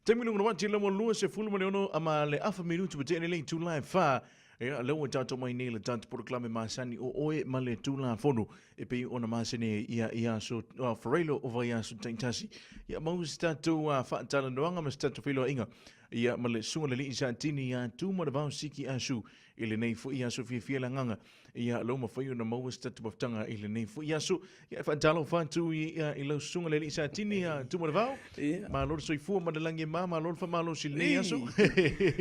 Taimi luga wati la 26 ama le afa minutu pa tele le tula e fa. Ia, lea ua tatou mai nei le tatou polokalame masani o oe ma le Tulafono e pei ona masani ai ia i aso Farailo o vaiaso taitasi. Ia maua se tatou faatalanoaga ma se tatou feiloaiga ia ma le Susuga i le Alii Satini ia Tumanavao Siki Asu i lenei foi aso fiafia le agaga. Ia lea ua mafai ona maua se tatou mafutaga i lenei foi aso. Ia e faatalofa atu i, ia, i lau susuga le Alii Satini ia Tumanavao. Ia. Malo le soifua ma le lagi e ma, malo le faamalosi i lenei aso.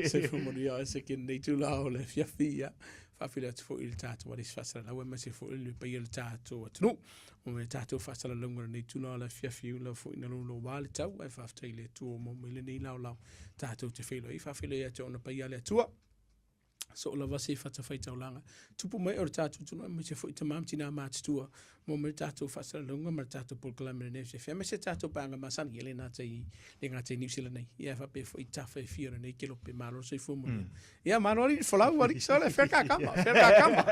Soifua manuia oe se lenei itula o le afiafi. Ia, faafeiloai atu foi i le tatou alisi faasalalau aemaise foi le paia o le tatou atunuu. O le tatou faasalalauga o lenei itula o le afiafi ula foi ina louloua le tau ae faafetai i le Atua ua maua mai lenei laolao tatou te feiloai. Faafeiloai ia te ona paia a le Atua. Soo lava se fatafaitaulaga tupu mai o le tatou atunuu aemaise foi tama ma tina matutua mo mai le tatou faasalalauga ma le tatou polokalame lenei afiafi aemaise tatou paaga masani e le gata i le gata i Niu Sila nei ia faapea foi tafa e fia o lenei kelope. Malo le soifua manuia. Ia malo alii folau alii sole fea kakama fea kakama.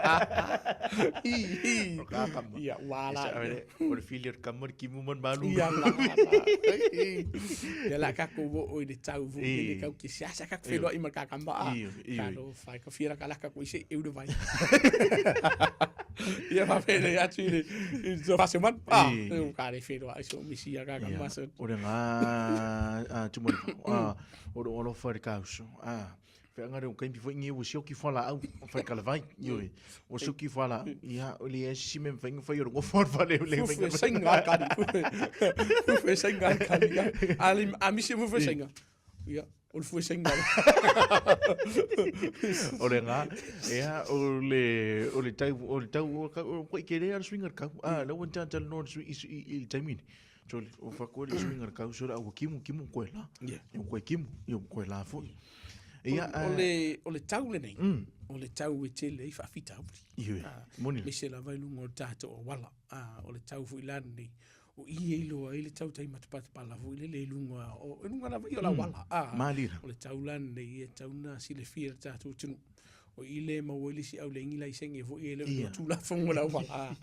Hi hi. O kakama. Ia wala. O le fili o le kama le kimu man malu. Ia la. Ia la ka ko o i le tau fu le kau ki siasa ka whenua i ma kakama a. Io, io. Ka no whai ka whira ka laka ko i se eu vai. Ia ma pele atu i le i le fase man. Ah, I. u ka le whenua i so misi a kakama so. O le ngā a Tumanavao, a, o le alofa i le kauso, a, wheanga reo kaimpi foi nge ua sioki whalaau, whai kalavai, ioi, ua sioki whalaau, ia, o le asisi me whainga whai o le ngofo whale o le Fufu e sainga a kari. Fufu e sainga a kari. A, a misi fufu e sainga. Ia, o le fuesaina. O le ngā, ia, o le, o le tau, o le tau, o ka, o koe ke rea le suiga le kau. Ah, le ua tata le noa le sui, i, i, i le taimi ni. So, le, o whakoe le suiga le kau, so le aua kimu, kimu koe la. Yeah. Ia, koe kimu, ia, koe la foi. Ia, O le, o le tau lenei, o le tau e tele ai faafitauli. Ioe, moni. Aemaise lava i luga o le tatou auala. Ah, o le tau foi la lenei, O i e iloa ai le tautai matapatapala foi lele i luga o, i luga lava ia o le auala. Ah, Malira. O le tau la lenei e tau na silafia e le tatou atunuu. O i le maua ai le isi auleigi laisene foi e le o Ia. tulafono o le auala.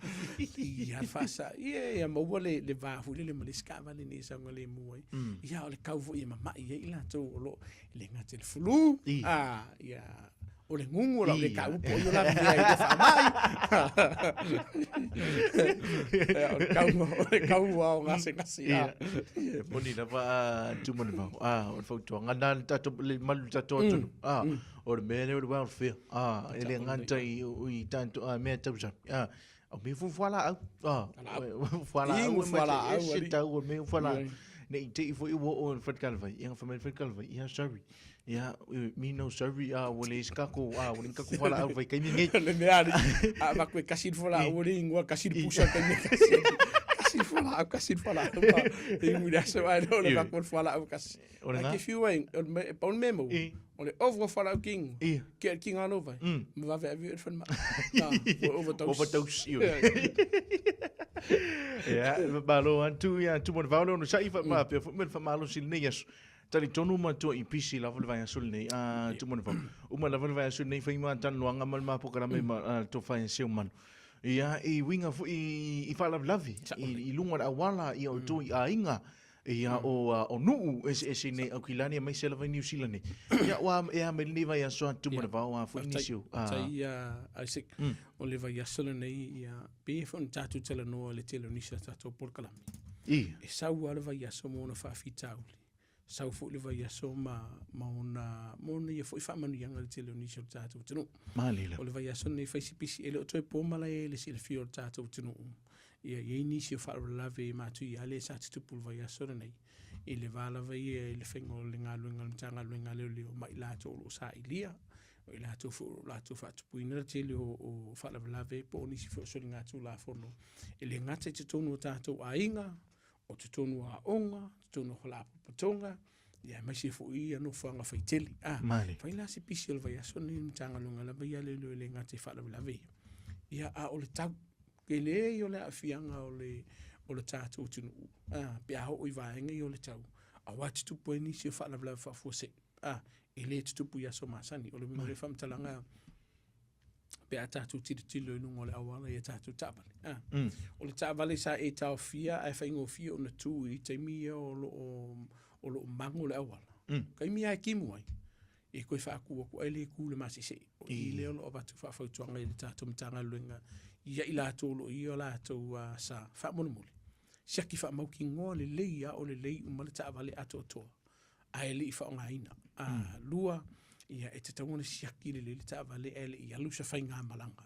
Ia faasa, ia ia maua le, le va foi lele ma le isi taavale nei e saogalemu ai. Ia o le kau foi e mama'i ai i latou o lo o, e le gata i le flu, I. ah, ia o le gugu o lau le Ia. kau po o ia la mea i le faamai. Ia, o le kau, o le kau ua o gasegase. Ia. E moni lava a Tumanavao. Ah, o le fautuaga na le tatou le malu le tatou atunuu. Ah, o le mea lea o le welfare. Ah, e le gata i i tatou ah, mea tau sami. Ah, o mea foi fualaau. Ah, fualaau Inu e fualaau, mate ese alii. tau o mea fualaau. Ia. Ne i te i foi ua oo i le faletalavai. Ia, fai mai le faletalavai. Ia, sorry. Ia, me no sorry, a ua leai se kako, a ua leai ni kako fualaau vaitaimi nei. Le mea alii, a avatu e kasi le fualaau, ua le igoa kasi le pusa taimi e kasi. Kasi le fualaau, kasi le fualaau. E iu i le aso ae le o le avatu o le fualaau kasi. O le Ai ngā. ke whiu ai, o le me- pau le mea maua, I. o le over o fualaau ki ingoa, Ia. ki ki ngā nova, ma vave ave i le falemai. Nā, ua overdose. Overdose, ioe. Ia, malo atu ia Tumanavao le onosai fa ma pea foi ma le faamalosi i lenei aso. Talitonu matua i pisi lava le vaiaso lenei, a Tumanavao. Uma lava le vaiaso lenei fai ma talanoaga ma le ma polokalame ma a, le tofa ia Seumanu. Ia, i uiga foi i faalavelave, i luga o le auala, ia o outou i aiga, ia o, o nuu eseese nei Aukilani aemaise lava i Niu Sila nei. Ia, ua e a mai lenei vaiaso a Tumanavao a foi nisi o, a. Faafetai ia Isaac, o le vaiaso lenei, ia, pei foi ona tatou talanoa i le tele o nisi o tatou polokalame. I. E sau lava le vaiaso ma ona faafitauli, sau foi le vaiaso ma, ma ona, ma ona ia foi faamanuiaga i le tele o nisi o le tatou atunuu. Malele. O le vaiaso lenei fai si pisi, e le o toe po malae i le silafia o le tatou atunuu. Ia, i ai nisi o faalavelave matuia lea sa tutupu i le vaiaso lenei, i le va lava ia i le faiga o le galuega a le Matagaluega a Leoleo ma i latou o lo o sailia, o i latou foi o lo o latou faatupuina le tele o faalavelave po o nisi foi o soligatulafono e le gata i totonu o tatou aiga, o totonu o aoga, totonu o faalapotopotoga, ia aemaise foi ia nofoaga faitele. Ah, Male. fai la se pisi o le vaiaso lenei i le Matagaluega lava ia a Leoleo e le gata i faalavelave ia. Ia, a o le tau, tele ia o le aafiaga o le, o le tatou atunuu, ah, pe a oo i vaega ia o le tau, aua e tutupu ai nisi o faalavelave faafuasei. Ah, e le tutupu i aso masani. O le uiga o lea faamatalaga, pe a tatou tilotilo i luga o le auala i a tatou taavale. Ah. O le taavale sa e taofia ae faigofie ona tu i taimi ia o lo o, o lo o mago le auala. Taimi lava e timu ai, e toe faatu atu ae le tu i le masese. O i lea o lo o avatu faafautuaga i le tatou Matagaluega ia i latou o lo o i ai o latou sa. Faamolemole, siaki faamautinoa lelei lava o lelei uma le taavale atoatoa ae le i faaaogaina. Lua, ia e tatau ona siaki lelei le taavale ae le i alu se faigamalaga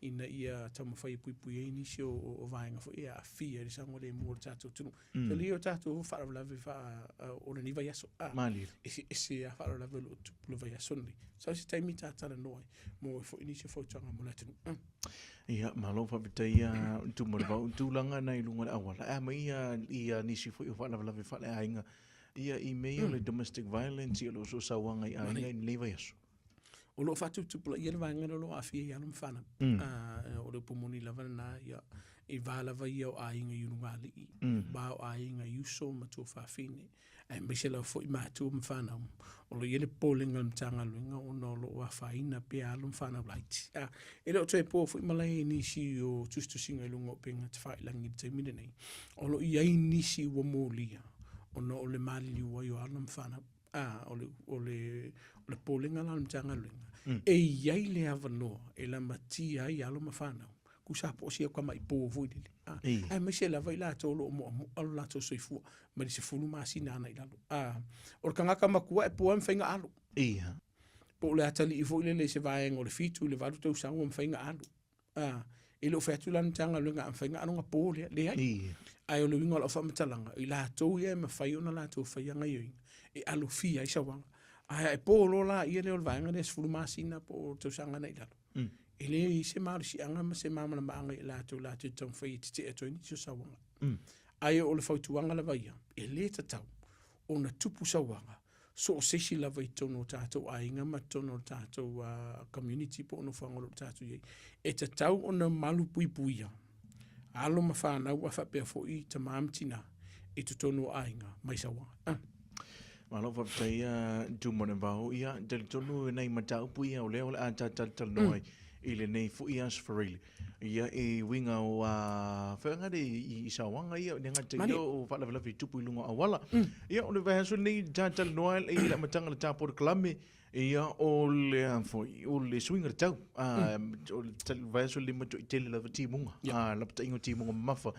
ina ia taumafai e puipui ai nisi o vaega foi e aafia i le saogalemu o le tatou atunuu. Tele ia o tatou faalavelave o lenei vaiaso. Malie. Eseese lava faalavelave o lo o tupu le vaiaso lenei. Sau se taimi ta talanoa ai, maua ai foi nisi o fautuaga mo le atunuu. Ia, malo faafetai ia Tumalevao i tulaga na i luga o le auala. Ae a mai ia nisi foi o faalavelave faaleaiga ia i mea ia o le domestic violence, ia o le soosooauaga i aiga i lenei vaiaso. O lo o faatuputupulaia le vaega lea o lo o aafia ai alo ma fanau. O le upu moni lava lena, ia, i va lava ia o aiga i ulugalii, va o aiga i uso ma tuafafine, aemaise lava foi matua ma fanau. O lo o i ai le popolega o le Matagaluega ona o lo o afaina pea alo ma fanau laiti. E le o toe po foi malae i nisi o tusitusiga i luga o upega tafailagi i le taimi lenei. O lo o i ai nisi ua molia ona o le maliliu ai o alo ma fanau. A, o le, o le, o le popolega la o le Matagaluega, e i ai le avanoa e lamatia ai alo ma fanau, tusa po o si au tamai po foi lele. A, aemaise lava i latou o lo o moamoa lo latou soifua mai le 10 masina ana i lalo. A, o le tagata matua e po lava e mafai ona alo. Po o le atalii foi lele i se vaega o le 7 i le 8 tausaga ua mafai ona alo. A, e le o fai atu la le Matagaluega a mafai ona alo po lea, leai. Ae o le uiga o lau faamatalaga, i latou ia e mafai ona latou faia gaoioiga e alofia ai sauaga. Ae a e po loa la ia lea o le vaega lea 10 masina po o tausaga na i lalo, e leai ai se malosiaga ma se malamalamaaga i latou latou te taumafai e tetee atu ai nisi o sauaga. Ae o le fautuaga lava ia, e le tatau ona tupu sauaga so o se isi lava i totonu o tatou aiga ma totonu o le tatou community po o nofoaga o lo o tatou i ai. E tatau ona malupuipuia alo ma fanau a faapea foi tama ma tina i totonu o aiga mai sauaga. Ah. Malo faafetai ia Tumanavao. Ia, talitonu nai mataupu ia o lea o le a talatalanoa ai i lenei foi aso Faraile. Ia e uiga o a whaanga le i sauaga ia, ne ngata ia o faalavelave i tupu i luga o auala. Ia o le vaiaso lenei talatalanoa i le amataga o le tā polokalame, ia o le a foi, o le suiga o le tau. O le vaiaso lenei matuai tele lava timuga, lapataiga o timuga mamafa.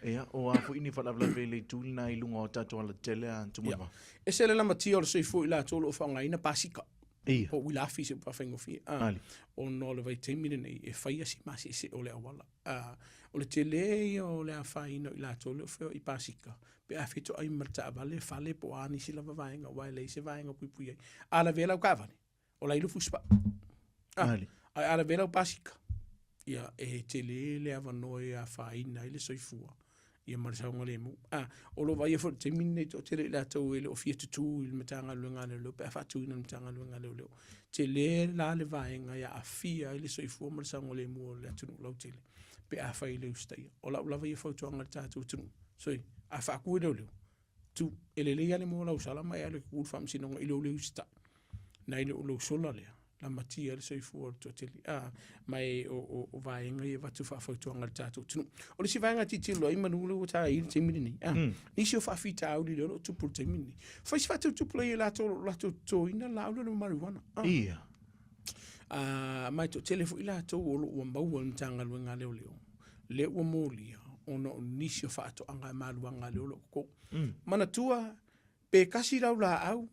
Ia, o a foi ni faalavelave i le itu lena i luga o tatou alatetele a Tumanavao. E ese le lamatia o le soifua i latou o lo o faaaogaina pasika. Ia. Po o uila afi i se upu faafaigofie. A, ona o le vaitaimi lenei e fai lava si maseese o le auala. A, o le tele ia o le afaina o i latou lea o feoai i pasika, pe a fetoai ma le taavale, fale po o a nisi lava vaega aua e leai se vaega puipui ai. A lavea lau taavale, o la e i le fusipaa. A, ae a lavea lau pasika, ia e tele le avanoa e afaina ai le soifua ia ma le saogalemu. A, o lo o vaaia foi i le taimi lenei toatele i latou e le o fia tutū i le Matagaluega a Leoleo pe a faatuina le Matagaluega a Leoleo. Tele la le vaega e aafia ai le soifua ma le saogalemu o le atunuu lautele pe afai e le usitaia. O lau lava ia fautuaga i le tatou atunuu, soi, a faatu e leoleo, tu, e lelei lava le moa o lau sala ma e alu e tutu i le faamasinoga i lou le usitai. Nai lo lou sola lea, lamatia ai le soifua o le toatele. A, ma e o vaega ia e avatu faafautuaga i le tatou atunuu. O le isi vaega e tilotilo ai manu lea ua ta i le taimi lenei, a, nisi o faafitauli lea o lo o tupu i le taimi lenei. Fai se faatuputupulaia i latou o lo o latou totoina le laau lea o le marijuana. A. Ia. A, ma e toatele foi latou o lo o ua maua i le Matagaluega a Leoleo, lea ua molia ona o nisi o faatoaga maluaga lea o lo o toto. Manatua, pe tasi lau laau,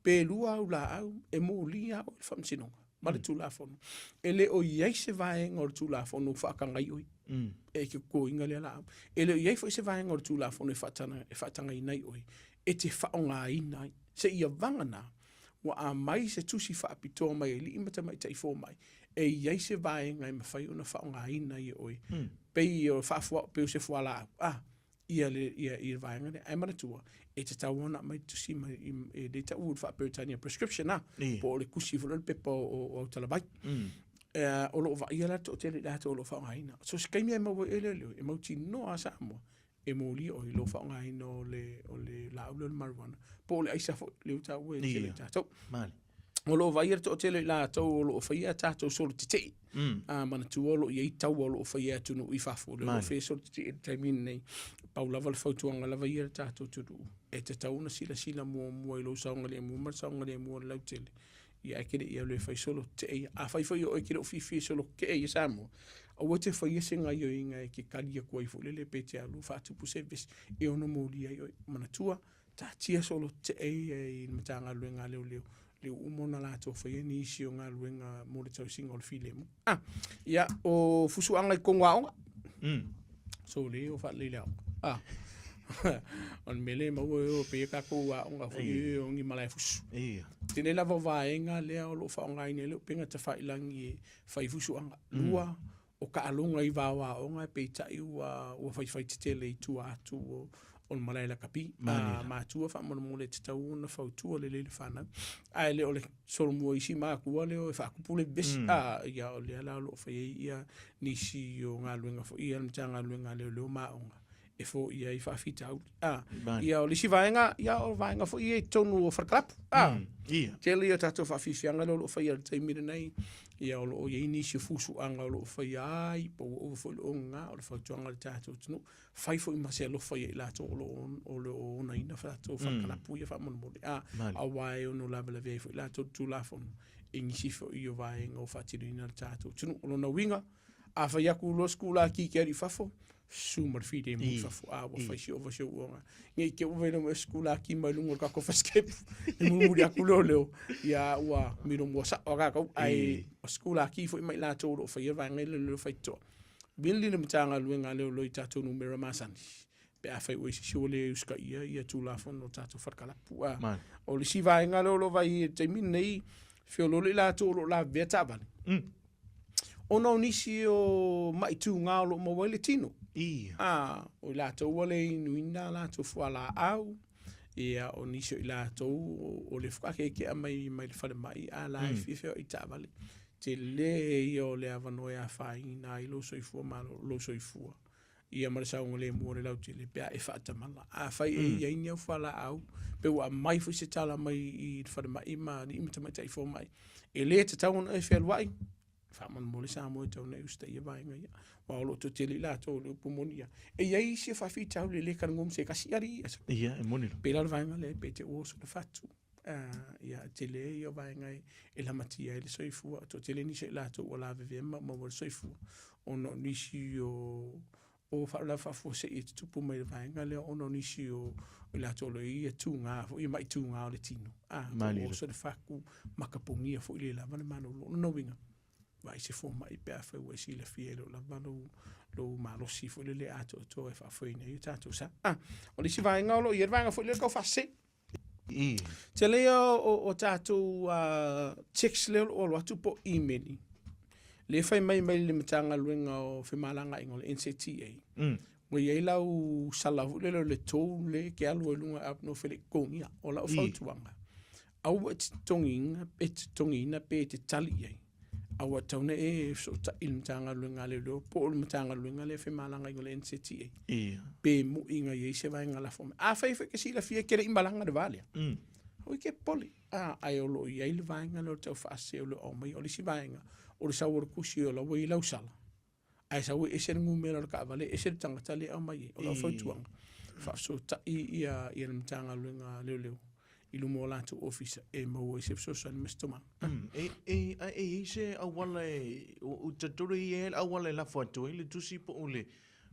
pe lua au laau, e molia lava oe i le faamasinoga ma le Tulafono. E le o i ai se vaega o le Tulafono ua faatagai oe e te totoina lea laau. E le o i ai foi se vaega o le Tulafono e e faatagaina ai oe e te faaaogaina ai. Seia vagana ua aumai se tusi faapitoa mai alii ma tamaitai fomai e i ai se vaega e mafai ona faaaogaina ai e oe, pei o pei o se fualaau, a ia le ia ia vaega lea. Ae manatua, e tatau ona aumai le tusi mai e le taua i le faa-Peretania prescription a, po o le tusi foi lea o le pepa o autalavai. O lo o vaaia la le toatele i latou o lo o faaaogaina. So se taimi e maua ai e leoleo, e mautinoa lava Samoa e molia oe i lou faaaogaina o le laau lea o le marijuana, po o le aisa foi lea ua taua e tele i tatou. O lo o vaaia le toatele o i latou o lo o faia a tatou solo tetee. A manatua o lo o i ai taua o lo o faia e atunuu i fafo, o lea o lo o faia solo tetee i le taimi lenei. Pau lava le fautuaga lava ia i le tatou atunuu, e tatau ona silasila muamua i lou saogalemu ma le saogalemu o le lautele, ia ae e te le i alu e fai solo tetee ia. Afai foi o oe e te le o fiafia i solo tetee ia Samoa, aua e te faia se gaioiga e te kali atu ai foi lele pe te alu faatupu se vevesi e ono molia ai oe. Manatua, taatia solo tetee ia i le Matagaluega a Leoleo, lea ua uma ona latou faia nisi o galuega mo le tausiga o le filemu. Ah, ia, o fusuaga i totonu o aoga. So le o faalelei le aoga. Ah. o le mea lea e maua e o pei e tatou aoga foi e o ni malae fusu. Ia. Tele lava o vaega lea o lo o faaaogaina ai le upega tafailagi e fai fusuaga. Lua, o taaloga i va o aoga peitai ua ua faifai tetele i tua atu o o le malae lakapi. A matua faamolemole e tatau ona fautua lelei le fanau. Ae le o le solomua i isi matua lea e faatupu le vevesi. A ia o lea la o lo o fai ai ia nisi o galuega foi ia a le Matagaluega a Leoleo ma Aoga e foia ai faafitauli. A, ia o le isi vaega, ia o vaega foi ia i totonu o falekalapu. A, ia. Tele ia tatou faafiafiaga lea o lo o faia i le taimi lenei, ia o lo o i ai nisi o fusuaga o lo o faia ai, po ua ova foi le ogaga, o le fautuaga i le tatou atunuu, fai foi ma se alofa ia i latou o lo o, o lo o onaina tatou falekalapu ia faamolemole. A, aua e ono lavelavea ai foi latou i le Tulafono i nisi foi o vaega o faatinoina e le tatou atunuu. O lona uiga, A fai atu loa sikulaki i ke alu i fafo, susu ma le filemu i fafo. A ua fai si ova si ou oga. Nei te ua velo mai sikulaki mai luga o le tatou fasikepu. E mulimuli atu lea o leo, ia ua milo mua sao a tatou. Ae o sikulaki foi ma i latou o lo o faia vaega ia leoleo faitotoa. Vili le Matagaluega a Leoleo i tatou numera masani pe afai ua i ai se isi ua le usitaia ia Tulafono o tatou falekalapu. A o le isi vaega lea o lo o vaai i le taimi lenei, feoloolo i latou o lo o lavevea taavale. Ona o nisi o maʻi tūgā o lo o maua ai le tino. Ia. A, o i latou ua le inuina a latou fualaau, ia, o nisi o i latou o le faatoa keakea mai mai le falemai, a la e fia feoai i taavale. Tele ia o le avanoa e afaina ai lou soifua ma lou soifua, ia ma le saogalemu o le lautele pe a e faatamala. Afai e i ai ni au fualaau, pe ua aumai foi se tala mai i le falemai ma alii ma tamaitai fomai, e le tatau ona e fealuai, faamolemole Samoa e tatau ona e usitaia vaega ia. Aua o lo o toatele i latou o le upu moni ia. E i ai isi faafitauli e le talanoa ma se tasi alii. Ia, e moni lava. Pei la o le vaega lea pe te ua oso le fatu. Ia, tele ia o vaega e lamatia ai le soifua. Toatele nisi o i latou ua lavevea ma maua le soifua ona o nisi o o faalavelave faafuasei e tutupu mai i le vaega lea ona o nisi o i latou o lo o i ai ia tugā foi, ia ma'i tugā o le tino. A, ua oso le fatu, makapogia foi le lava le malolo. O lona uiga, vaai se fomai pe afai ua e silafia e le o lava lou, lou malosi foi lele atoatoa e faafoeina ai o tatou sa. A, o le isi vaega o lo o i ai le vaega foi lea tau faasese. Tele ia o tatou text lea o lo o alu atu po o email lea e fai mai mai le Matagaluega o Femalagaaiga o le NCTA. Ua i ai lau sala foi lele o le toll lea e te alu ai i luga app nofe le i totogia. O lau fautuaga, aua e te totogiina, e te totogiina pe e te tali i ai. A ua tatau ona e fesootai i le Matagaluega a Leoleo po o le Matagaluega lea e femalagaina o le NZTA. Ia. Pe moi na i ai se vaega lafo mai. Afai foi e te silafia e te le i malaga i le va lea, aua e te popole. A, ae o lo o i ai le vaega lea o le tau faasese o lo o aumai. O le isi vaega, o le sau o le tusi o la ua i ai lau sala, ae sau e ese le numera o le taavale, ese le tagata lea e aumai ai. O lau fautuaga, faafesootai ia le Matagaluega a Leoleo i luma o latou ofisa e maua ai se fesoasoani ma se tomai. E, e, a e i ai se auala e, o talitonu e i ai le auala e lafo atu ai le tusi po o le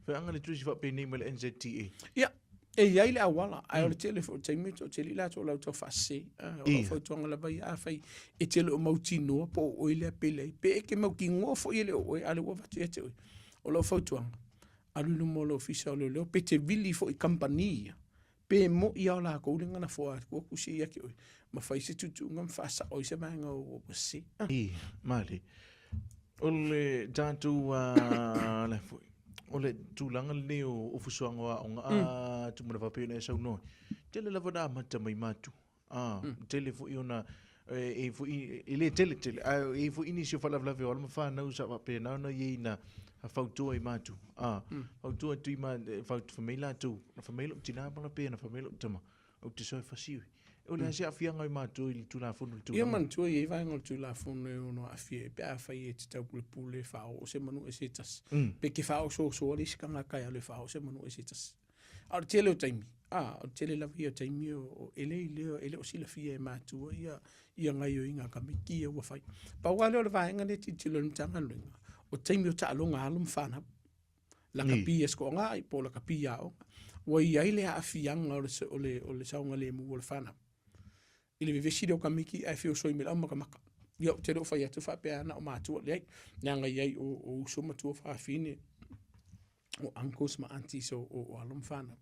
feaga le tusi faapenei mai le NZTA? Ia, e i ai le auala, ae o le tele foi o taimi e toatele i latou o la e tau faasese. O lau fautuaga lava ia, afai e te le o mautinoa po o oe lea pe leai, pe e te mautinoa foi e le o oe, a o lea ua avatu ia te oe. O lau fautuaga, alu i luma o le ofisa o leoleo, pe te vili foi i kamupani ia, pe moi lava o latou lea na lafoa atu ua tusi ia te oe, ma fai se tuutuuga ma faasao ai se vaega ua sese. Ia, malie. O le tatou le foi, o le tulaga lenei o fusuaga o aoga, a tumu lava pei ona e saunoa, tele lava na amata mai matua. A, tele foi ona e foi e le tele tele, ae e foi nisi o faalavelave o alo ma fanau sa faapena ona i ai na fautua i matua. A, fautua atu i ma, fai mai latou, na fai mai lou tina ma lapea, na fai mai lou tama, ou te sau e fasiui. O le a se aafiaga i matou i le Tulafono i le tulaga? Ia manatua e i ai vaega o le Tulafono e ono aafia ai pe afai e te taupulepule e faaoo se manua i se tasi, pe te faaosoasoa le isi tagata e alu e faaoo se manua i se tasi. A o le tele o taimi, a, o le tele lava ia o taimi o, e le iloa, e le o silafia e matua ia, ia gaoioiga a tamaiti ia ua fai. Pau lava lea o le vaega lea e tilotilo i le Matagaluega, o taimi o taaloga a alo ma fanau. Lakapi a sikoaga po o lakapi aoga. Ua i ai le aafiaga o le, o le, o le saogalemu o le fanau. I le vevesi lea o tamaiti ae feosoi mai le aumakamaka. Ia ou te le o fai atu faapea na o matua, leai. Leaga e i ai o, o uso ma tuafafine, o uncles ma aunties o, o, o alo ma fanau.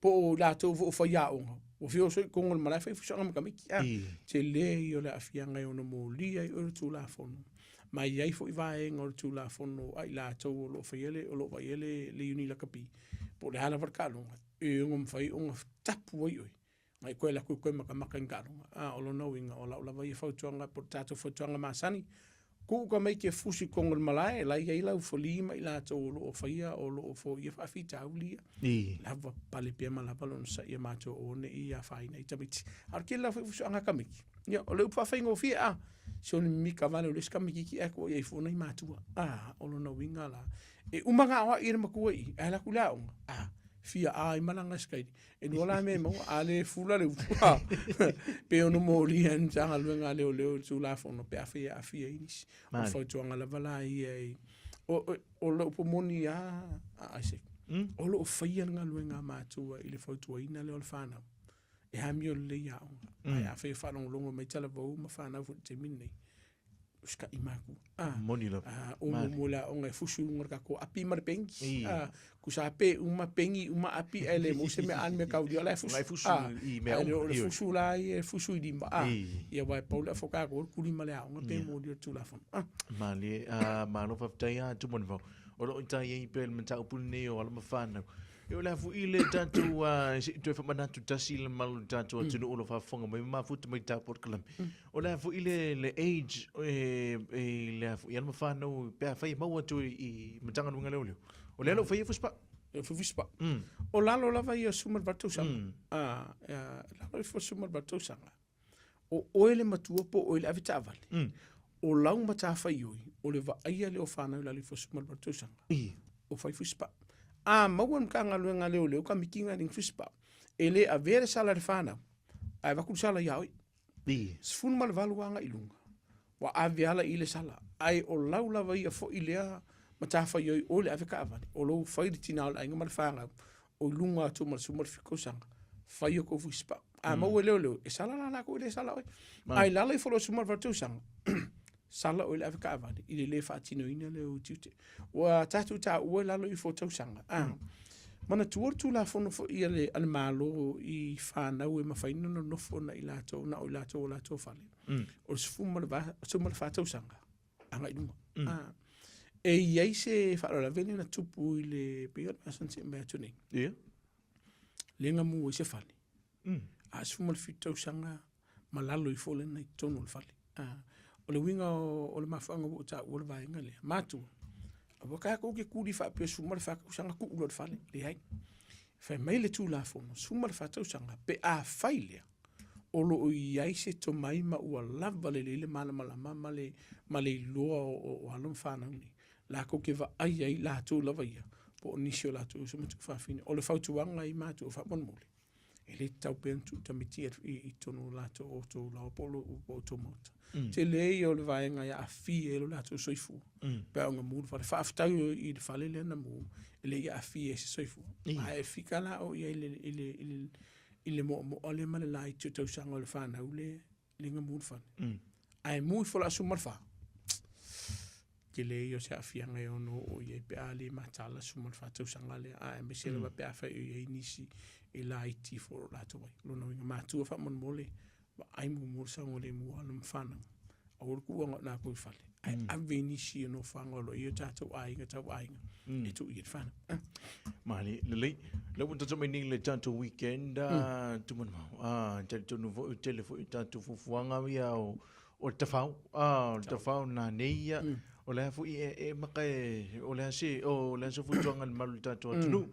Po o i latou foi o faiaoga, ua feosoi i totonu o le malae fai fusaga ma tamaiti. A, tele ia o le aafiaga e ono molia ai oe le Tulafono. Ma e i ai foi vaega o le Tulafono a i latou o lo o faia le, o lo o vaaia le, le iuni lakapi, po o le a lava le taaloga, e ono mafai ona tapu ai oe na i toe alu atu e toe matamata i ni taaloga. A, o lona uiga, o lau lava ia fautuaga po o le tatou fautuaga masani, tuu tamaiti e fusi i totonu o le malae, la e i ai le aufalī ma i latou o lo o faia, o lo o foia faafitauli ia. Lava pale pea ma lava le onosai ia matou aua ne i afaina ai tamaiti. A o le tele lava foi o fusiaga a tamaiti, ia, o le upu faafaigofie, a, si ona mimita vale o le isi tamaitiiti ae tua i ai fua nai matua. A, o lona uiga la, e uma ona aoai e le matua i i, ae alu atu i le aoga, a, fia a ai malaga sikaili. E lua la mea e maua, a le fula le upu, pe ono molia e le Matagaluega a Leoleo i le Tulafono pe afai e aafia ai nisi. O le fautuaga lava la ia i, o, o le upu moni lava a Isaac, o lo o faia le galuega a matua i le fautuaina lea o le fanau, e amio lelei aoga. Ae afai e faalogologo mai talavou ma fanau foi i le taimi lenei, usitai matua. Ah, Moni lava. Ah, o mo mo le aoga e fusu i luga o le tatou api ma le pengi. Ah, kusa pe uma pengi uma api ae le maua se mea a le mea kaulia la e fusu. La e fusu i mea uma. O le fusu la ia e fusu i lima. Ah, ia aua e pau le afa o tatou o le kulima le aoga pe moli o le Tulafono. Ah. Malie, ah, malo faafetai a Tumanuvao. O lo o i tai ai pea le mataupu lenei o alo ma fanau. E o le a foi le tatou se i toe faamanatu tasi le mamalu o le tatou atunuu o lo o faafofoga mai ma mafuta mai i le tatou polokalame. O le a foi le, le age e, e le a foi alo ma fanau pe afai e maua atu i Matagaluega Leoleo. O lea o lo o faia fusipaa. E fusipaa. O lalo lava ia o 18 tausaga. Lalo ifo o 18 tausaga. O oe le matua po o oe le avetaavale. O lau matafaioi, o le vaaia lea o fanau i lalo ifo o 18 tausaga. O fai fusipaa. A maua e le Matagaluega a Leoleo tamaiti na i fusipaa, e le avea le sala i le fanau, ae avatu le sala ia oe. 18 agai i luga, ua ave ala i le sala, ae o lau lava ia foi lea matafaioi o le avetaavale, o lou fai le tina o le aiga ma le fanau, o i luga atu ma le 17 tausaga, fai o tou fusipaa. A maua e leoleo, e sala la latou e le sala oe. Ae i lalo ifo o le 18 tausaga, sala oe i le avetaavale i le le faatinoina lea o tiute. Ua tatou taua i lalo ifo o tausaga. A, manatua le Tulafono foi a le, a le Malo i fanau e mafai ona nonofo na i latou, na o i latou o latou fale. O le 14 tausaga agai i luga. A, e i ai se faalavelave lea na tupu i le, pei o le masina na tea mai atu nei. Ia. Lea na mu ai se fale. A 17 tausaga ma lalo ifo lena i totonu o le fale. O le uiga o le mafuaaga ua ou taua le vaega lea, matua, aua tatou te kuli faapea 14 tausaga tuu loa i le fale. Leai. Fai mai le Tulafono, 14 tausaga pe afai lea o lo o i ai se tomai ma ua lava lelei le malamalama ma le, ma le iloa o alo ma fanau nei, latou te vaai ai latou lava ia, po o nisi o latou uso ma tuafafine. O le fautuaga i matua faamolemole, E le tatau pea ona tuu tamaiti i totonu o latou o outou laoa po o outou maota. Tele ia o le vaega e aafia ai lo latou soifua pe a ona mu le fale. Faafetai i le fale lea na mu, e le i aafia ai se soifua. Ae fika la o i ai i le moamoa lea ma le laiti o tausaga o le fanau lea le na mu le fale. Ae mu ifo le aso 14, tele ia o se aafiaga e ono oo i ai pe a le mataala 14 tausaga lea, a aemaise lava pe afai o i ai nisi e laiti ifo o lo o latou ai. O lona uiga, matua faamolemole, vaai muamua le saogalemu o alo ma fanau, aua le tuuina o latou i fale, ae ave i nisi o nofoaga o lo o i ai o tatou aiga tau aiga e tuu i ai le fanau. Malie, lelei. Lea ua tatou mai nei i le tatou weekend, Tumanuvao. Talitonu foi, o tele foi o tatou fuafuaga ia o, o le tafao, o le tafao na nei ia. O le a foi e, e maka e, o le a se, o le a se fuatuaga i le malu o le tatou atunuu.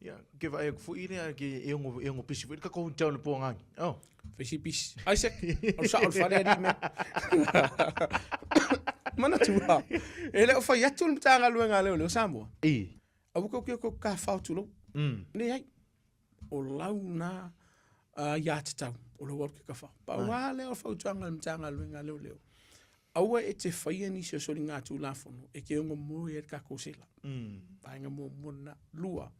Ia, ke vaai atu foi lea ke e ono e ono pisi foi le tatou hotel le Puanani. Oh. Fai si pisi. Isaac, alu sao i le fale alii mea. Manatua, e le o fai atu le Matagaluega a Leoleo Samoa. I. Aua kou ke kou tafafao tulou. Leai. O lau na aiatatau o lou alu ke tafao. Pau lava lea o le fautuaga a le Matagaluega a Leoleo, aua e te faia nisi o soligatulafono e te ono moe ai le tatou sela. Vaega muamua lena. Lua,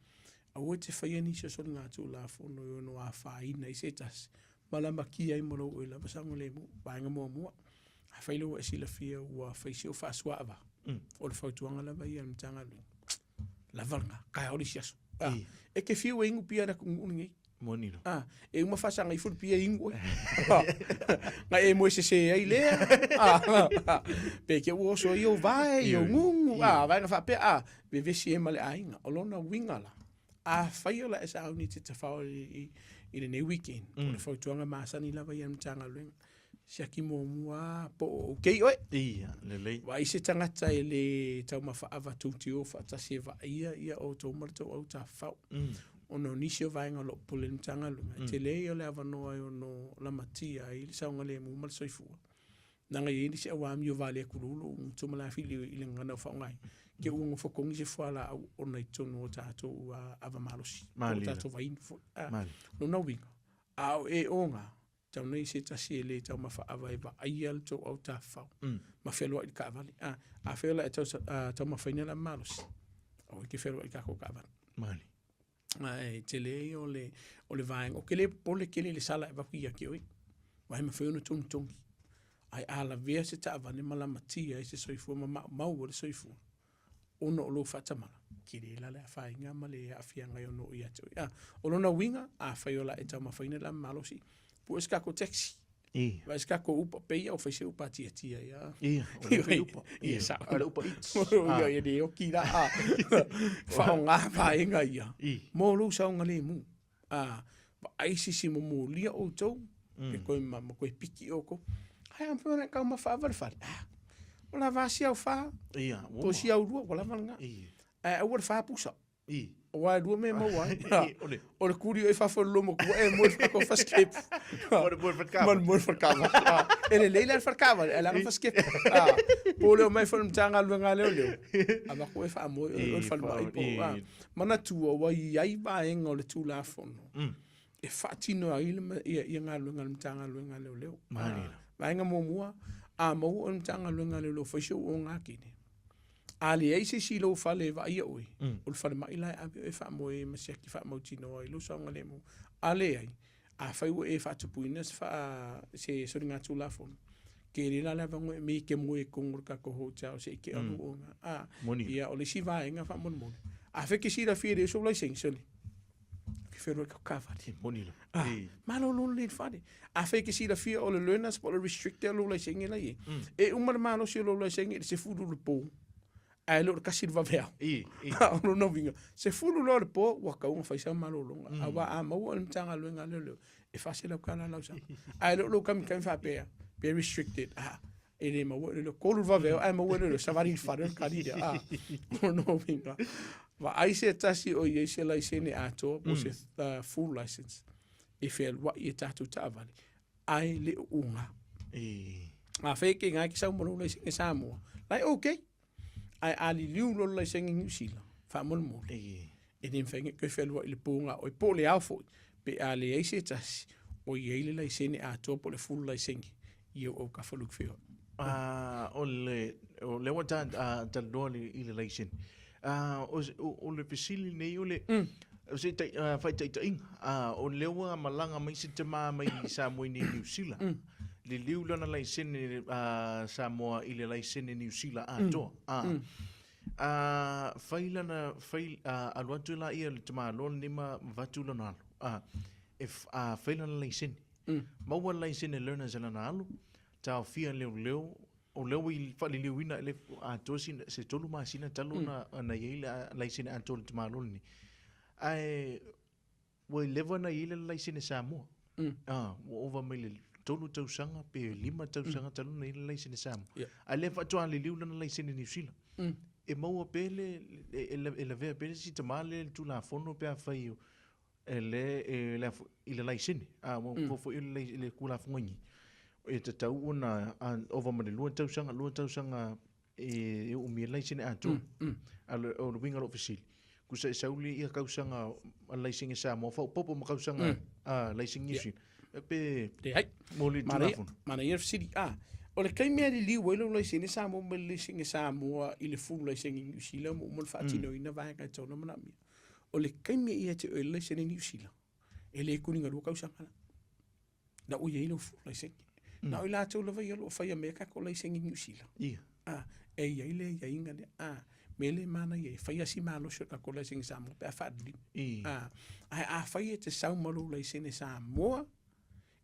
aua e te faia nisi o soligatulafono e ono afaina ai se tasi ma lamatia ai ma lou oe lava saogalemu. Vaega muamua, afai lea ua e silafia ua fai si ou faasuaava, o le fautuaga lava ia a le Matagaluega, lava lena, taeao le isi aso. Ah, e te fiu e inu pia i le atunuu lenei. Moni la. Ah, e uma faasaga ifo le pia e inu oe. Na e moe sese ai lea. Ah, pe te ua oso ai ou vae, i ou gugu, ah, vaega faapea, ah, vevesi ai ma le aiga. O lona uiga la, afai o le a e sauni e te tafao i lenei weekend, o le fautuaga masani lava ia a le Matagaluega, siaki muamua lava po o okay oe. Ia, lelei. Vaai se tagata e le taumafa ava tou te o faatasi e vaaia ia outou ma le tou au tafafao. Ona o nisi o vaega o lo o pule i le Matagaluega, e tele ia o le avanoa e ono lamatia ai le saogalemu ma le soifua. Leaga e i ai nisi au amio valea tulou lou gutu ma lafili i le gagana ua faaaogaina, te i ua nofo togi se fualaau ona i totonu o tatou ava malosi, po o tatou vaiinu foi. Lona uiga, a o e oga, Tau nei se tasi e le taumafa ava e vaaia le tou au tafafao ma fealuai i le taavale. A, afai o le a e tau, taumafaina le ava malosi, aua e te fealuai i le tatou taavale. Malie. Ae tele ia o le, o le vaega. Ou te le popole tele i le sala e avatu ia te oe, aua e mafai ona togitogi. Ae a lavea se taavale ma lamatia ai se soifua ma maumau ai le soifua, ona o lou faatamala, tele la le afaina ma le aafiaga e ono oo ia te oe. A, o lona uiga, afai o le a e taumafaina le ava malosi, pue se tatou taxi, vaai se tatou Uber, pei lava ua fai se Uber a tiatia ia. Ia, o le fai Uber. Ia, sao. A o le Uber Eats. Ia, e le oki la. Faaaoga vaega ia mo lou saogalemu. A, vaai se isi momolia outou, pe koe ma, ma koe piki outou. Ae a mafai ona e taumafa ava le fale. Ah, ua lava a si au fa. Ia, ua Po si au lua, ua lava lena. Ia. Ae aua le fa pusa. I. Aua e lua mea e maua ai. I, o le. O le kuli o i fafo i le loma tua e moe i le tatou fasikepu. Ma le moe i le falekava. Ma le moe i le falekava. Ah, e lelei la le falekava, ae leaga le fasikepu. Ah, po o le omai foi i le Matagaluega a Leoleo, avatu e faamoe oe i le falemai po o, ah. Manatua ua i ai vaega o le Tulafono e faatino ai le, ia, ia galuega a le Matagaluega a Leoleo. Vaega muamua, a maua oe e le Matagaluega a Leoleo fai si ou ogatine, a leai se isi i lou fale e vaaia oe, o le falemai la e ave oe e faamoe ai ma siaki faamautinoa ai lou saogalemu. A leai, Afai ua e faatupuina se faa, se soligatulafono, tele la le avanoa e me ke moe i totonu o le tatou hotel se i te alu ona. A, Moni. ia, o le isi vaega faamolemole. Afai e te silafia e leai sou laisene, sole, ke whenua i ka kavale. E moni la. Ah, E. malolo lelei le fale. Afai e te silafia o le learners po o le restricted lou laisene la i ai. E uma le malosi o lou laisene i le 10 i le po, ae le o le 1 i le vaveao. I, i. O lona uiga, 10 loa i le po, ua tatau ona fai sau malologa. Aua a maua e le Matagaluega a Leoleo, e $400 le lausaga. Ae le o lou kamikami faapea, pe restricted, a, e le maua e leoleo. 3 i le vaveao ae maua e leoleo, savali i le fale o le kali lea. A, o lona uiga, vaai se tasi o i ai se laisene atoa po o se full license e fealuai i a tatou taavale, ae le o uga. I. Afai e ke ngai ke sau ma lou laisene Samoa, la e okay. Ae a liliu loa le laisene Niu Sila, faamolemole, e le mafai ona e toe fealuai i le po na oe, po o le ao foi, pe a leai se tasi o i ai le laisene atoa po o le full laisene i ou autafa Luke Feoi. A, o le, o lea ua ta, a, talanoa i le laisene. A, o, o le fesili lenei o le, o se tai, a, faitaitaiga, a, o lea ua malaga mai se tama mai Samoa i nei Niu Sila. Liliu lana laisene Samoa i le laisene Niu Sila atoa. A, fai lana, fai, alu atu la ia le tamaloa lenei ma avatu lona alo. A, e a fai lana laisene. Maua le laisene learners e lana alo, taofia leoleo, o lea ua i faaliliuina i le atoa sina, se 3 masina talu ona, ona i ai le laisene atoa o le tamaloa lenei. Ae Ua leva ona i ai le laisene Samoa. Ah, ua ova mai le 3 tausaga pe 5 tausaga talu ona i ai le laisene Samoa. Yeah. Ae lea faatoa liliu lana laisene Niu Sila. e maua pea le, e lavea pea le isi tama lea i le Tulafono pe afai e le, e le i le laisene. A ua mm. foi le, le Tulafono i e tatau ona ova ma le 2 tausaga, 2 tausaga e, e umia le laisene atoa. Mm, mm. A o le uiga o lou fesili, tusa e sau le ia kausaga a laisene Samoa faaopoopo ma kausaga mm. a laisene New Zealand. Pe Leai. Mo le Tulafono. Manaia le fesili. Ah, o le taimi e liliu ai lou laisene Samoa mai le laisene Samoa i le full laisene Niu Sila ma uma le faatinoina mm. vaega e tatau ona manaomia. O le taimi e ia te oe le laisene Niu Sila, e le kuni galua kausaga la. Na ua i ai lou full laisene. Mm. Na o i latou lava ia o lo o faia mea tatou laisene Niu Sila. Ia. Ah, e i ai le aiaiga lea. Ah, me le manaia e fai lava si malosi o le tatou laisene Samoa pe a faaliliu. Ah, ae afai e te sau ma lou laisene Samoa,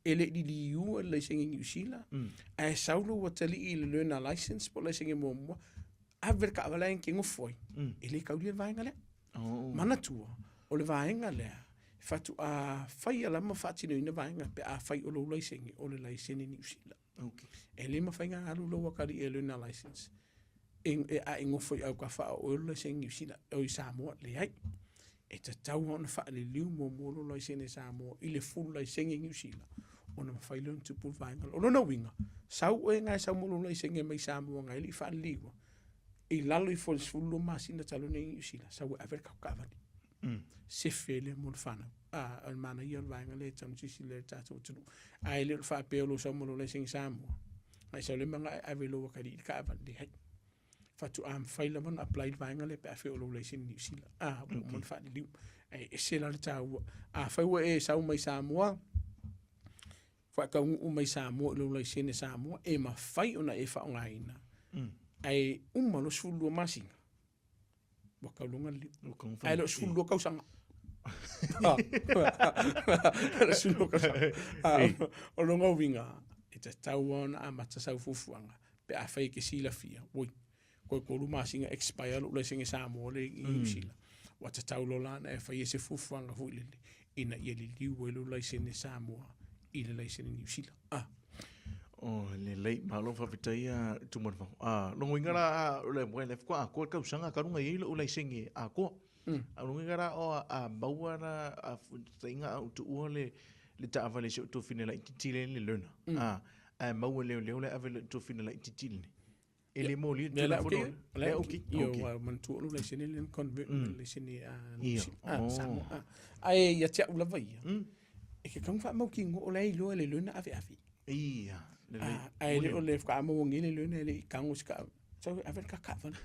e le i liliua le laisene Niu Sila, mm. ae sau lou atalii i le learner license po o laisene muamua, ave le taavale ae te nofo ai, mm. e le kaulia le vaega lea. Oh. Manatua, o le vaega lea, faatoa faia lava ma faatinoina vaega pe afai o lou laisene, o le laisene Niu Sila. Okay. E le mafai ona alu lou atalii e learner license e, e, a e nofo i autafa a o oe o le laisene Niu Sila, o i Samoa, leai. E tatau lava ona faaliliu muamua lou laisene Samoa i le full laisene Niu Sila, ona mafai lea ona tupu le vaega lea. O lona uiga, sau oe na e sau ma lou laisene mai Samoa na e le i faaliliua, i lalo ifo o le 12 masina talu nei i Niu Sila, sau e ave le tatou taavale. Mm. Sefe lea mo le whanau. Ah, o le manaia o le vaega lea e tatau ona silasila i le tatou atunuu. Ae le o le faapea o lou sau ma lou laisene Samoa. Ae sau lea ma e ave lou atalii i le taavale, leai. Faatoa mafai lava ona apply le vaega lea pe afai o lou laisene Niu Sila. Ah, ua uma ona faaliliu. Ae ese la le taua. Afai ua e sau mai Samoa, faataunuu mai Samoa i lou laisene Samoa, e mafai ona e faaaogaina. Mm. Ae uma loa 12 masina, ua tauluga le lima. Ae le o 12 tausaga. Le 12 tausaga. O lona uiga, e tatau lava ona amata sau fuafuaga pe afai e te silafia, oi, toe 3 masina expire lou laisene Samoa lea i Niu Sila. Ua tatau loa la ona e faia se fuafuaga foi lele ina ia liliu ai lou laisene Samoa i le laisene Niu Sila. Ah. Oh, lelei, malo faafetai a Tumanuvao. Ah, lona uiga la, a, le, le faatoa atoa le tausaga talu ona i ai lou laisene atoa. Mm. A lona uiga la, o, a maua la, a taiga a ou tuua le, le taavale i si ou tuafafine laitiiti lea le learner. Mm. Ah, ae maua e leoleo le ave i lou tuafafine laitiiti lenei. E le molia le Tulafono. Lea okei. Ia, ua manatua lou laisene lea na convert mm. le laisene a oh. Samoa. Ae ia te au lava ia, mm. e ke kaunga faamautinoa o la e iloa e le learner aveave. Ia, lelei. Ae le o le faamauagia le learner e le i tago se taavale. Sau e ave le ta taavale.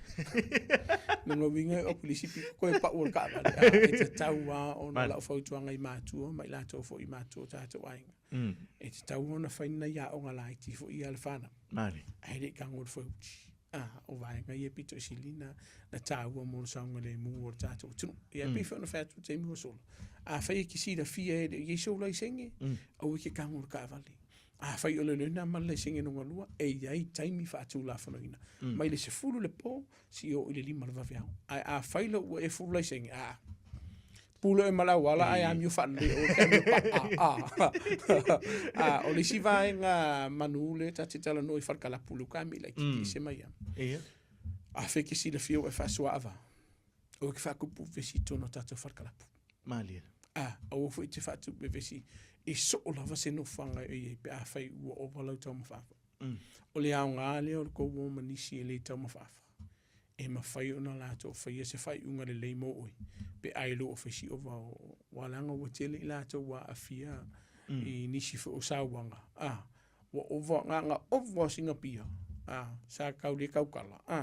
Lona uiga o polisi pito toe pau o le taavale. E tatau lava ona lau fautuaga i matua ma i latou foi i matua o tatou aiga. Mm. E tatau ona fai ni nai aoga laiti foi ia a le fanau. Male. Ae le i tago le foeuti. Ah, o vaega ia pito i sili na, na tāua mo le saogalemu o le tatou atunuu. Ia, mm. pei foi ona fai atu i le taimi ua sola. Afai e te silafia e le o i ai sou laisene, mm. aua e te tago i le taavale. Afai o le learner ma le laisene lona lua, e i ai taimi faatulafonoina. Mm. Mai le 10 le po, seia oo i le 5 le vaveao. Ae afai loa ua e full laisene, a, pule oe ma le auala ae amio faalelei aua e te amio paa. A, o le isi vaega manu lea ta te talanoa i Falekalapu lea ua taami laitiiti ese mai ia. Ia. Afai e te silafia ua e faasoaava, aua e te faatupu vevesi i totonu o tatou falekalapu. Malie. A, aua foi e te faatupu vevesi i soo lava se nofoaga e i ai pe afai ua ova lau taumafaafa. Mm. O le aoga lea o le tou o ma nisi e le taumafaafa, e mafai ona latou faia se faaiuga lelei mo oe, pe a i lou ofisi ova o ua leaga ua tele i latou ua aafia mm. i nisi foi o sauaga. A, ua ova, na, na ova o sina pia, a, sa kau le kaukala, a,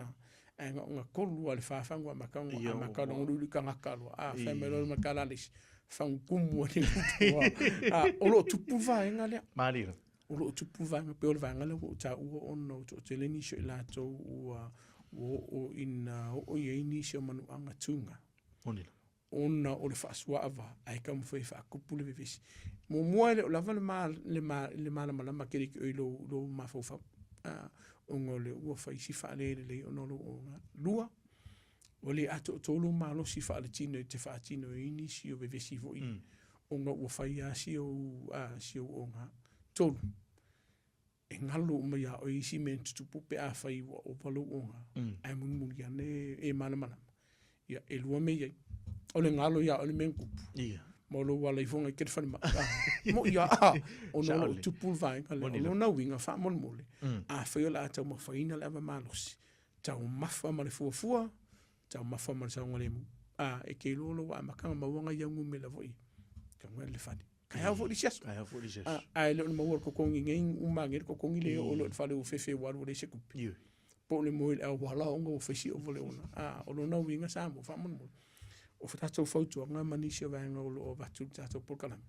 ae na ona kolu a le whawhangu a makau, a makau na ngolu kangaka loa, a, whai mai loa makala le isi, whangu kumu a le kutua, a, o loo tupu vaenga lea. Malira. O lo o tupu vaega pei o le vaega lea ua ou taua ona ua toatele nisi o i latou ua ua oo ina oo i ai nisi o manuaga tuga. Moni la. Ona o le faasuaava ae taumafai e faakupu le vevesi. Muamua e le o lava le ma, le ma, le malamalama tele ki oe i lou, lou mafaufau. A, ona o le ua fai si faalelelei ona o lou oga. Lua, ua le atoatoa lou malosi faaletino e te faatino ai nisi o vevesi foi mm. ona ua fai lava si ou, a, si ou oga. Tolu, E galo uma iā oe isi mea na tutupu pe afai ua ova lou oga, ae mulimuli ane e malamalama. Ia, e lua mea i ai. O le galo iā oe le mea na tupu. Ma o lou ala ifoga i ke le falemai. Moʻi a, ona o lou tupu le vaega lea. O lona uiga faamolemole, afai o le a taumafaiina le ava malosi, taumafa ma le fuafua, taumafa ma le saogalemu. A, e te iloa lou amataga maua nai au numera foi, tago le fale. Taeao foi le isi aso. Taeao foi le isi aso. Ae le o le maua le totogi nei, uma ane le totogi le oo loa i le fale ua fefe ua alu ua leai se tupe. Ioe. Po o le moe i le auala ona ua fai si ova le ona. A, o lona uiga Samoa faamolemole. O tatou fautuaga ma nisi o vaega o lo o avatu i le tatou polokalame,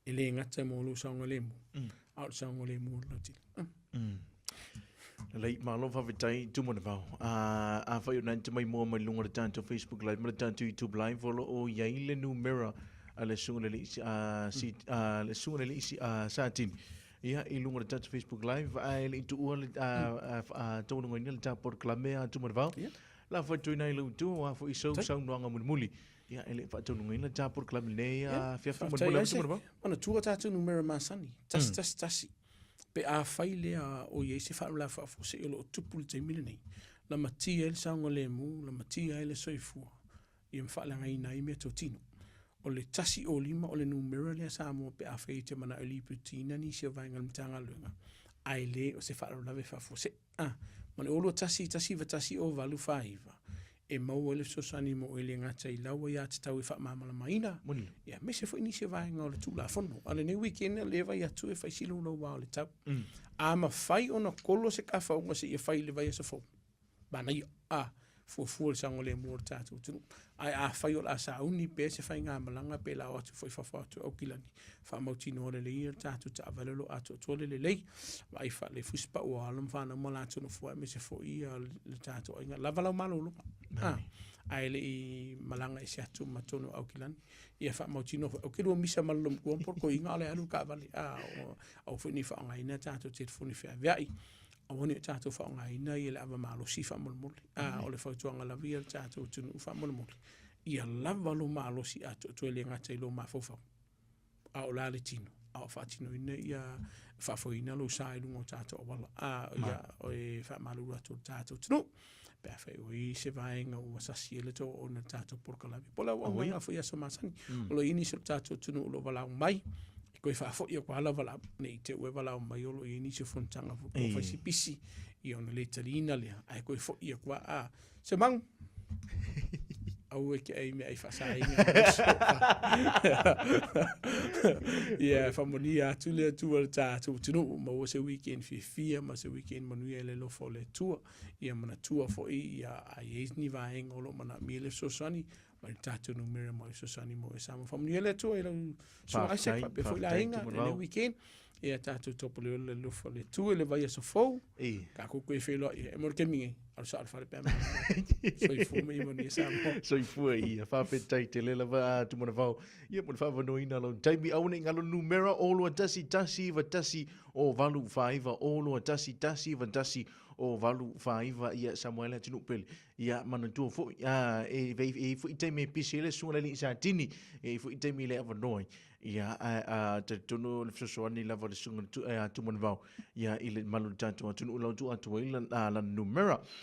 e le gata mo lou saogalemu, a o le saogalemu o le lautele. Lelei, malo faafetai Tumanavao. Afai o lena e te maimoa mai luga o le tatou Facebook Live ma le tatou YouTube Live, o lo o i ai le numera a le susuga i le alii, le susuga i le alii Satini, ia, i luga o le tatou Facebook Live, ae le i tuua le taualugaina le ta polokalame a Tumanavao. Lafo atu i ina i lou itu, aua foi sou saunoaga mulimuli. Ia, e le i faataunuuina le ta polokalame i lenei afiafi. Faafetai Isaac. Manatua tatou numera masani, 111. Pe afai lea o i ai se faalavelave faafuasei o lo o tupu i le taimi lenei, lamatia ai le saogalemu, lamatia ai le soifua, ia ma faaleagaina ai meatotino. O le 105 o le numera lea Samoa pe afai e te manao e lipotiina nisi o vaega o le Matagaluega, ae le o se faalavelave faafuasei. A, ma le 0 2 1 1 9 1 0 8 4 9, e maua ai le fesoasoani mo oe le gata i lau aiatatau e faamalamalamaina, ia, aemaise foi nisi o vaega o le Tulafono. A o lenei weekend o lea e vaai atu e fai si louloua o le tau. A mafai ona kolo se tafauga seia fai i le vaiaso fou, manaia, a, fuafua le saogalemu o le tatou atunuu. Ae afai o le a sauni pea se faigamalaga pe la o atu foi i fafo atu o Aukilani, faamautinoa lelei le tatou taavale o lo o atoatoa le lelei, vaai faale-fusipau o alo ma fanau ma latou nofoa aemaise foi le tatou aiga. Lava lau malologa, a, ae le i malaga ese atu ma totonu o Aukilani. Ia faamautinoa foi, ou te lua misa ma le lomtua ma polotoina a o la e alu le taavale, a, aua foi ne i faaaogaina tatou telefoni feaveai. Aua ne i o tatou faaaogaina ia le ava malosi faamolemole. A, o le fautuaga lava ia i le tatou atunuu faamolemole, ia lava lou malosi atoatoa e le gata i lou mafaufau, a o la le tino, a o faatinoina ia faafoeina lou sa i luga o tatou auala. A, ia, e faamalulu atu i le tatou atunuu, pe afai ua i ai se vaega ua sasi ai le tou auauna i le tatou polokalame, po o le auaunaga foi i aso masani. O lo o i ai nisi o le tatou atunuu o lo o valaau mai, e toe faafoi atu lava lau valaau, ne i te i ua e valaau mai o lo o i ai nisi o fonotaga foi po o fai si pisi, ia ona le taliina lea, ae toe foi atu lava, a, Semanu, aua e te ai meaai faasaina. Ia, faamanuia atu le Atua i le tatou atunuu, maua se weekend fiafia ma se weekend manuia i le alofa o le Atua. Ia manatua foi, ia, a i ai ni vaega o lo o manaomia le fesoasoani, mai le tatou numera mo le fesoasoani mo e Samoa. Faamanuia le Atua i lau susuga Isaac, faapea foi le aiga i lenei weekend. Ia tatou taupulega le alofa o le Atua i le vaiaso fou. Tatou toe feiloai e mo le taimi nei, alu sao i le fale pe a manao. Soifua ma ia manuia Samoa. Soifua ia, faafetai tele lava Tumanavao. Ia mo le faaavanoaina o lou taimi. Aua ne i galo numera 0 2 1 9 1 0 8 4 9 0 2 1 9 1 0 8 4 9. Ia Samoa e le atunuu pele. Ia manatua foi, e i ai foi taimi e pisi ai le susuga i le alii Satini, e i ai foi taimi e le avanoa ai. Ia, ae a talitonu o le fesoasoani lava o le susuga ia Tumanavao, ia i le malu o le tatou atunuu lau tuu atu ai lana numera.